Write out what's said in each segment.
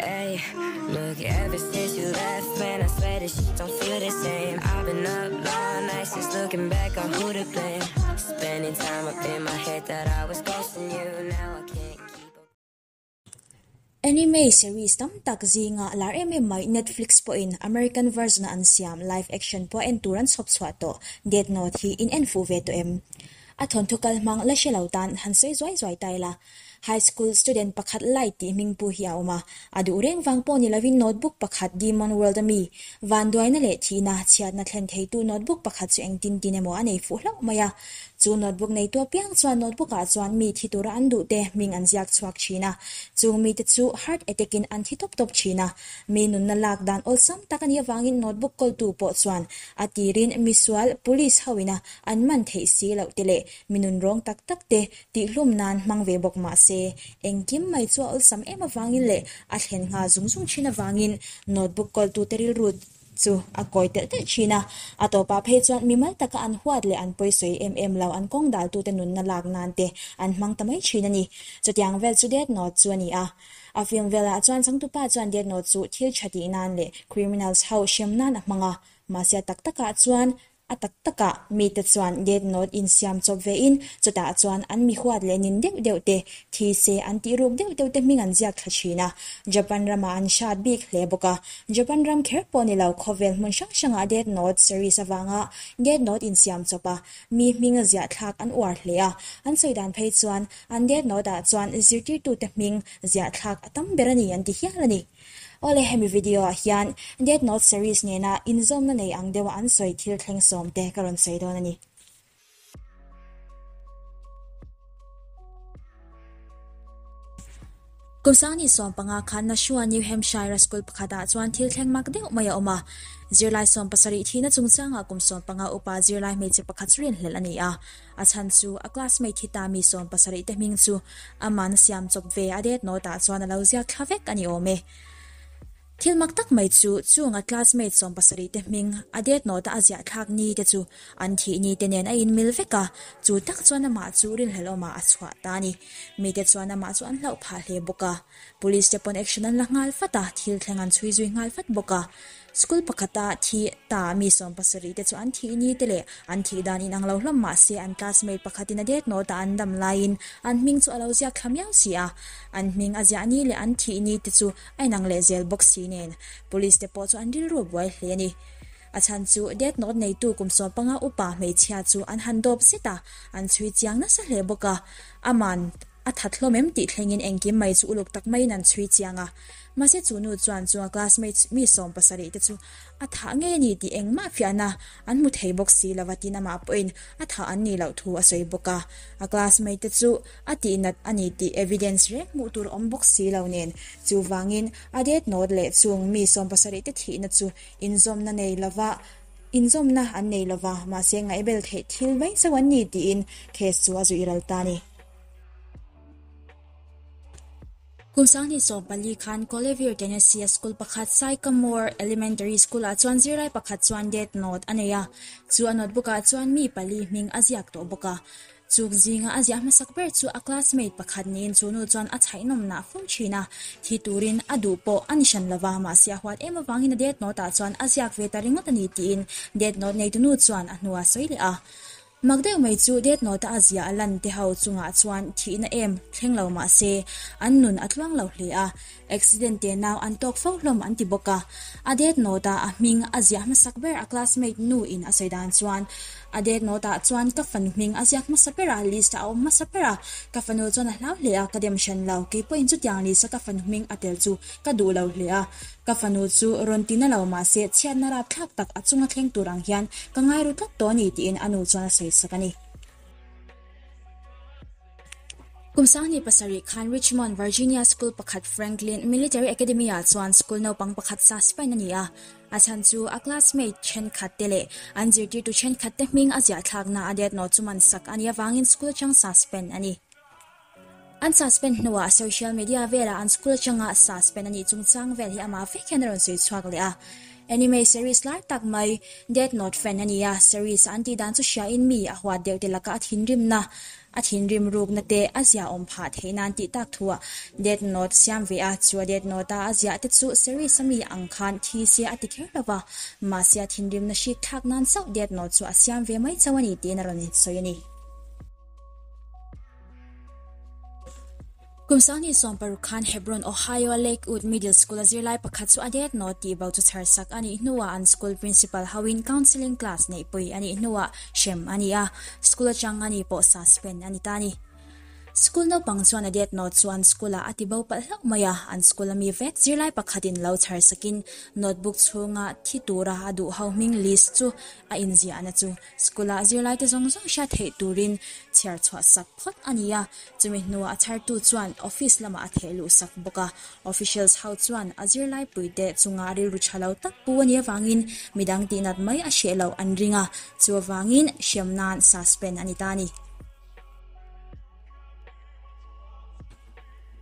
Hey, look, ever since you left, man, I swear this shit don't feel the same. I've been up all night since looking back on who to blame. Spending time up in my head that I was ghosting you. Now I can't keep up. Anime series tam tak zinga lar em em mai Netflix pawhin American version a an siam live action pawh en tur an chhawp chhuah tawh Death Note hi in en fuh ve tawh em? A thawnthu kal hmang la hre lo tan han sawi zuai zuai ta ila. High school student pakhat Light tih hming pu hi a awm a, a duh reng vang pawh ni lovin notebook pakhat Demon World a mi vanduaina leh thihna chhiatna thlen theitu notebook pakhat chu engtin tin emaw a nei fuh hlauh mai a. Chu notebook neitu apiang chuan notebook ah chuan mi thi tura an duh te hming an ziak chhuak thin a, chung mite chu heart attack in an thi tawp tawp thin a. Mi nunna lak dan awlsam tak a nih avangin notebook kawltu pawh chuan a tirin misual police ho ina an man theih si loh te leh mi nunrawng tak tak te Tihhlum nan hmang ve bawk mah se, engkim mai chu a awlsam em avangin leh a thlen nghal zung zung thin avangin notebook kawltute rilru chu a kawi telh telh thin a. A tawpah phei chuan mimal taka an huat leh an pawisawi em em lo an kawng daltute nunna lak nan te an hmang ta mai thin a ni. Chutiang vel chu Death Note chu a ni a. A film velah chuan changtupa chuan Death Note chu thil tha tih nan leh criminals ho hrem nan a hmang a. Mahse a tak takah chuan A tak takah mite chuan Death Note insiam chawp vein chutah chuan an mi huat leh nin deuh deuh te, thi se an tih ruk deuh deuh te hming an ziak thla thin a. Japan ramah an hrat bik hle bawk a. Japan ram kher pawh ni lo khawvel hmun hrang hrangah Death Note series avanga Death Note insiam chawp a, mi hming a ziah thlak an uar hle a. An sawi dan phei chuan an Death Note ah chuan zirtirtute hming ziah thlak a tam ber a ni an ti hial a ni. Awle hemi video ah hian Death Note series nena inzawmna nei ang deuha an sawi thil thleng sawm te ka rawn sawi dawn a ni. Kum sangni 15 khan Nashua, New Hampshire a school pakhatah chuan thil thleng mak deuh mai a awm a. Zirlai 70 thihna chungchangah kum 15 upa zirlai hmeichhe pakhat chu rinhlelh a ni a. A chhan chu a classmate hi ta mi 70 te hming chu aman siam chawp ve a Death Note ah chuan a lo ziak thla vek a ni awm e. Thil mak tak mai chu chung a classmate 70 te hming a Death Note a a ziah thlak ni te chu an thih ni te nen a inmil vek a, chu tak chuan amah chu rinhlelhawmah a chhuah ta a ni. Mite chuan amah chu an hlauh phah hle bawk a. Police te pawn action an la nghal vat a, thil thleng an chhui zui nghal vat bawk a. School pakhata thi ta mi 70 te chu an thih ni te leh an thih dan inang lo hlawm mah se an classmate pakhatin a Death Note a an dam laiin an hming chu a lo ziak thla miau si a, an hming a ziah ni leh an thih ni te chu a inang leh zel bawk si nen Police te pawh chu an rilru a buai hle a ni. A chhan chu Death Note neitu kum 15 upa hmeichhia chu an han dawp zet a, an chhui chiang nasa hle bawk a, aman A that hlawm em tih thlengin engkim mai chu uluk tak maiin an chhui chiang a. Mahse chu nu chuan chunga classmates mi 70 te chu a thah ngei a ni tih engmah fiahna an hmu thei bawk si lova tin amah pawhin a thah an nih loh thu a sawi bawk a. A classmate te chu a tihnat a ni tih evidence reng hmuh tur awm bawk si lo nen chuvangin a death note leh chung mi 70 te thihna chu inzawmna nei lova inzawmna an nei lova mahse ngaihbel theih thil mai chauh an ni tiin case chu a zuih ral ta a ni. Kum 2014 khan Colleyville, Tennessee a school pakhat Sycamore Elementary School ah chuan zirlai pakhat chuan Death Note a nei a, chu a notebook ah chuan mi pali hming a ziak tawh bawk a. Chuk zinga a ziah hmasak ber chu a classmate pakhat niin chu nu chuan a chhaihnawm nah fo thin a, thi turin a duh pawh a ni hran lova, mahse a huat em avangin a Death Note ah chuan a ziak ve ta ringawt a ni tiin Death Note neitu nu chuan a hnuah sawi leh a. Mak deuh mai chu Death Note a zia a lan te ho chungah chuan thihna em thleng lo mah se, an nun a tluang lo hle a, accident te nau an tawk fo hlawm an ti bawk a. A Death Note a a hming a ziah hmasak ber a classmate nu in a sawi dan chuan, A Death Note ah chuan ka fanu hming a ziak hmasa ber a, list ah a awm hmasa ber a, ka fanu chuan a hlau hle a, ka dem hran lo, kei pawhin chutiang list a ka fanu hming a tel chu ka duh lo hle a. Ka fanu chu rawn ti na lo mahse chhiatna rapthlak tak a chunga thleng tur ang hian ka ngai ru tlat tawh a ni tiin a nu chuan a sawi sak a ni. Kum 27 khan Richmond, Virginia school pakhat Franklin Military Academy ah chuan school naupang pakhat suspend a ni a. A chhan chu a classmate thenkhat te leh an zirtirtu thenkhat te hming a ziah thlakna a death note chu man sak a nih avangin school atang suspend a ni. An suspend hnuah social media velah an school atanga suspend a nih chungchang vel hi amah vek hian a rawn sawi chhuak leh a. Anime series lar tak mai Death Note fan a ni a, series a an tih dan chu hriain mi a huat deuh te laka a thinrimna, a thinrim rukna te a ziahawm phah theih nan tih tak thuah Death Note siam ve a, chu a Death Note a a ziah te chu series a mi ang khan thi se a ti kher lo va, mahse a thinrimna hrik thlak nan chauh Death Note chu a siam ve mai chauh a ni tiin a rawn sawi a ni. Kum 2016 khan Hebron, Ohio-a Lakewood Middle School-a zirlai pakhat chu a Death Note tih bo chu chhar sak a nih hnuah an school principal hoin counselling class neihpui a nih hnuah hrem a ni a, school atang a ni pawh suspend a ni ta a ni. School naupang chuan a Death Note chu an school-ah a ti bo palh hlauh mai a, an school-a mi vek zirlai pakhatin lo chhar sakin notebook chhunga thi tura a duh ho hming list chu a inziahna chu School-ah zirlaite zawng zawng hriat theih turin chhiar chhuah sak phawt a ni a, chumi hnuah a chhartu chuan office lamah a theh luh sak bawk a. Officials ho chuan a zirlaipuite chunga rilru tha lo tak pu a nih avangin midang tihnat mai a hreh loh an ring a, chu avangin hrem nan suspend a ni ta a ni.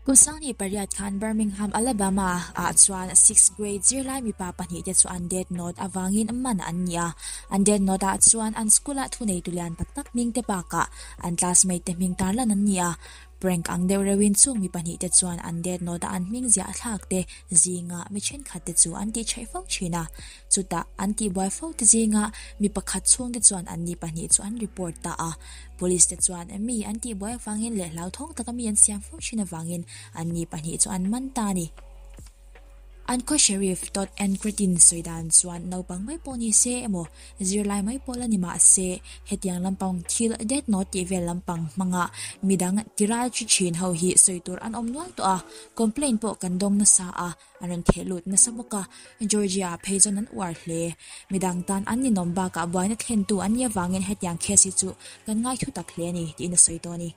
Kum 18 khan Birmingham, Alabama ah chuan sixth grade zirlai mipa pahnihte chu an Death Note avangin man an ni a. An Death Note ah chuan an school-ah thuneitu lian tak tak hmingte bakah an classmate te hming tarlan an ni a. Prank ang deuh reuhin chung mi pahnihte chuan an Death Note-a an hming ziah thlak te zinga mi thenkhatte chu an tihchhaih fo thin a. Chutah an tihbuai fo te zinga mi pakhat chhungte chuan anni pahnih chu an report ta a. Police te chuan mi an tihbuai avangin leh hlauthawng taka mi an siam fo thin avangin anni pahnih chu an man ta a ni. An khaw Sheriff Todd Ankretin sawi dan chuan naupang mai pawh ni se emaw zirlai mai pawh la ni mah se hetiang lampang thil Death Note tih vel lampang hmanga midang tiral thi thin ho hi sawi tur an awm nual tawh a, complaint pawh kan dawng nasa a. An rawn theh lut nasa bawk a, Georgia ah phei chuan an uar hle. Midang tan an ninawm bakah buaina thlentu an nih avangin hetiang case hi chu kan ngaithu tak hle a ni, tiin a sawi tawh a ni.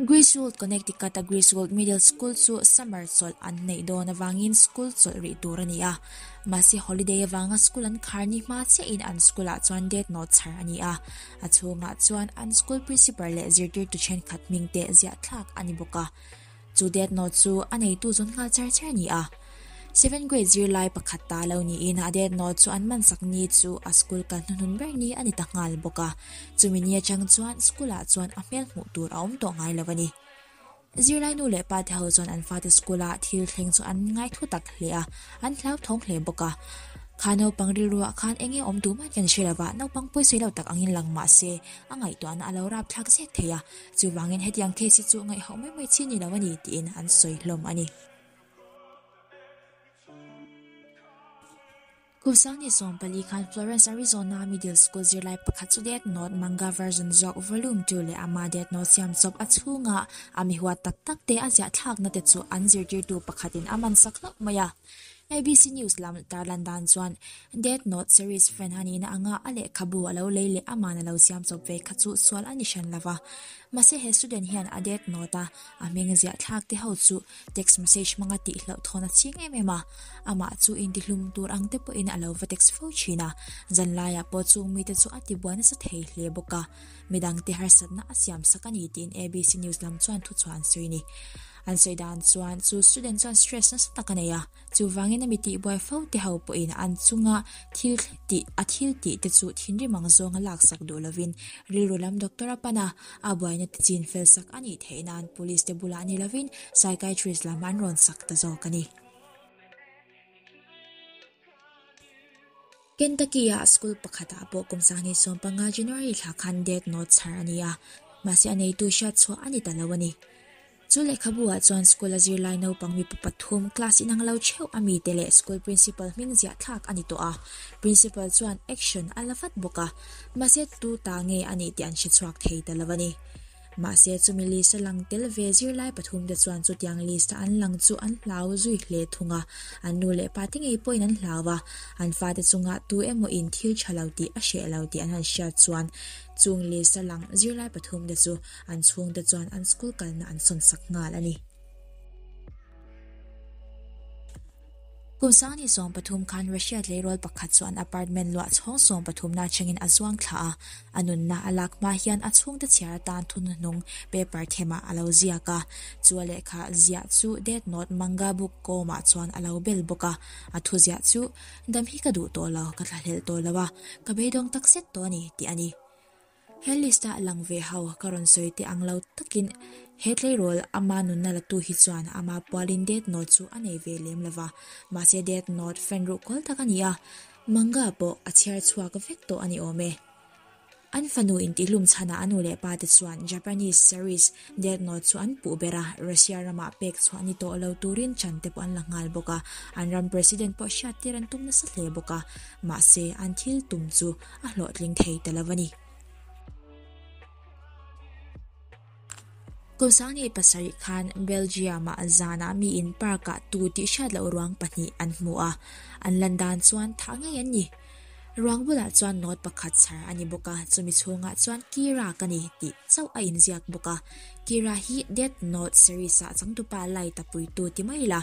Griswold, Connecticut-a Griswold Middle School chu summer chawlh an neih dawn avangin school chawlh rih tur a ni a. Mahse holiday avanga school an khar ni hma chiahin an school-ah chuan Death Note chhar a ni a. A chhungah chuan an school principal leh zirtirtu thenkhat hming te ziah thlak a ni bawk a. Chu Death Note chu a neitu zawn nghal char char a ni a. Seventh grade zirlai pakhat ta lo niin a Death Note chu an mansak ni chu a school kal hnuhnun ber ni a ni ta nghal bawk a. Chumi ni atang chuan school ah chuan a hmel hmuh tur a awm tawh ngai lo a ni. Zirlai nu leh pa te ho chuan an fate school a thil thleng chu an ngai thu tak hle a, an hlauthawng hle bawk a. Kha naupang rilruah khan eng nge awm duh mah kan hre lo va, naupang pawisawi lo tak angin lang mah se, a ngaihtuahna a lo rapthlak zek thei a. Chuvangin hetiang case hi chu ngaihhauh mai mai chi ni lo a ni tiin an sawi hlawm a ni. Kum 2014 khan Florence, Arizona Middle School zirlai pakhat chu Death Note manga version zawk Volume 2 leh ama Death Note siam chawp a chhunga a mi huat tak tak te a ziah thlakna te chu an zirtirtu pakhatin a man sak hlauh mai a. ABC News lam tarlan dan chuan Death Note series fan a nihna anga a lehkhabu a lo lei leh aman a lo siam chawp ve kha chu sual a ni hran lova. Mahse he student hian a Death Note a a hming ziah thlak te ho chu Text message hmanga tih hlauh thawn a ching em em a, amah chu intihlum tur ang te pawhin a lo va text fo thin a, zanlaiah pawh chung mite chu a tibuai nasa thei hle bawk a, midangte harsatna a siam sak a ni tiin ABC News lam chuan thuchhuah an sawi a ni. An sawi dan chuan chu student chuan stress nasa tak a nei a, Chuvangin a mi tihbuai fo te ho pawhin an chunga thil tih a thil tih te chu thinrim ang zawnga laksak duh lovin rilru lam doctor a pan a, a buaina te chin fel sak a nih theih nan police te bulah ni lovin psychiatrist lam an rawn sak ta zawk a ni. Kentucky-ah school pakhatah pawh kum 2015 January thla khan Death Note chhar a ni a, mahse a neitu hriatchhuah a ni ta lo a ni. Chu lehkhabu-ah chuan school-a zirlai naupang mipa pathum class inang lo theuh a mite leh school principal hming ziah thlak a ni tawh a, principal chuan action a la vat bawk a, mahse tu ta nge a nih tih an hre chhuak thei ta lo a ni. Mahse chumi list-a lang tel ve zirlai pathumte chuan chutiang list-a an lang chu an hlau zui hle thung a, an nu leh pate ngei pawhin an hlau a, an fate chungah tu emaw in thil tha lo tih a hreh lo tih an han hriat chuan chung list-a lang zirlai pathumte chu An chhungte chuan an school kalna an sawn sak nghal a ni. Kum Sangni 13 khan Russia tleirawl pakhat chu an apartment luah chhawng 13 na atangin a zuang thla a, a nunna a lak hma hian a chhungte chhiar atan thunuhnung paper themah a lo ziak a, chu a lehkha ziah chu Death Note manga book kawmah chuan a lo bel bawk a, a thu ziah chu, Dam hi ka duh tawh lo, ka thlahlel tawh lo a, ka beidawng takzet tawh a ni, tih a ni. He list-a lang ve ho ka rawn sawi teh ang lo takin he tleirawl ama nunna latu hi chuan ama pualin Death Note chu a nei ve lem lo va, mahse Death Note fan ruhkawl tak a ni a, manga pawh a chhiar chhuak vek tawh a ni awm e. An fanu intihlum chhanah a nu leh pa te chuan Japanese series Death Note chu an puh ber a, Russia ramah pek chhuah ni tawh lo turin chan te pawh an la nghal bawk a, an ram president pawh hriattir an tum nasa hle bawk a, mahse an thil tum chu a hlawhtling thei ta lo a ni. Kum 27 khan Belgium-ah zanah miin park-ah tu tih hriat loh ruang pahnih an hmu a, an lan dan chuan thah ngei an ni. Ruang bulah chuan note pakhat chhar a ni bawk a, chumi chhungah chuan Kira ka ni tih chauh a inziak bawk a. Kira hi Death Note series-ah changtupa Light-a puitu ti mai la,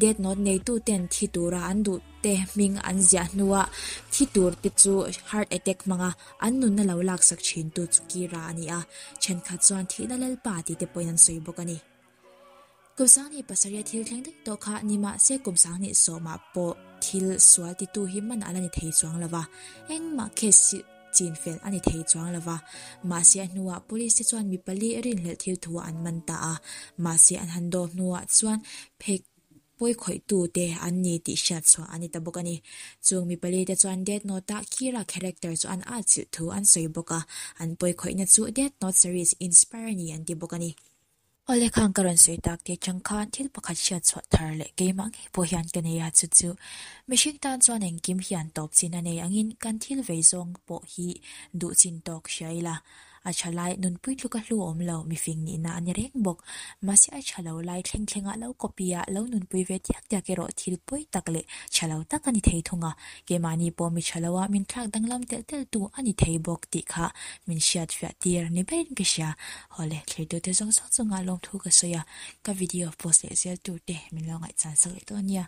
Death Note neituten thi tura an duh te hming an ziah hnuah thi tur te chu heart attack hmanga an nunna lo laksak thin tu chu Kira a ni a, thenkhat chuan thihna lalpa tih te pawhin an sawi bawk a ni. Kum 27 a thil thleng daih tawh kha ni mahse kum 20 ah pawh thil sual titu hi man a la ni thei chuang lo va, engmah case hi chin fel a ni thei chuang lo va, mahse a hnuah police te chuan mi pali rinhlelh thil thuah an man ta a, mahse an han dawh hnuah chuan phek Pawi khawihtu te an ni tih hriat chhuah a ni ta bawk a ni. Chung mi pali te chuan Death Note-a Kira character chu an atchilh thu an sawi bawk a, an pawi khawihna chu Death Note series inspire a ni an ti bawk a ni. Awle khan ka rawn sawi tak te chang khan thil pakhat hriat chhuah thar leh keimah ngei pawh hian ka nei a, chu chu mihring tan chuan engkim hian tawp chin a nei angin kan thil vei zawng pawh hi duh chin tawk hria ila. A tha lai nunpui tluka hlu awm lo, mifing nihna a ni reng bawk. Mahse a tha lo lai thleng thlengah lo copy a, lo nunpui ve tiak tiak erawh thil pawi tak leh tha lo tak a ni thei thung a. Keimahni pawh mi tha lo a min thlak danglam telh telh tu a ni thei bawk tih kha min hriat fiah tir ni berin ka hria. Hawle, thlirtute zawng zawng chungah lawmthu ka sawi a, ka video post leh zel tur te min lo ngaihchan sak leh dawn nia.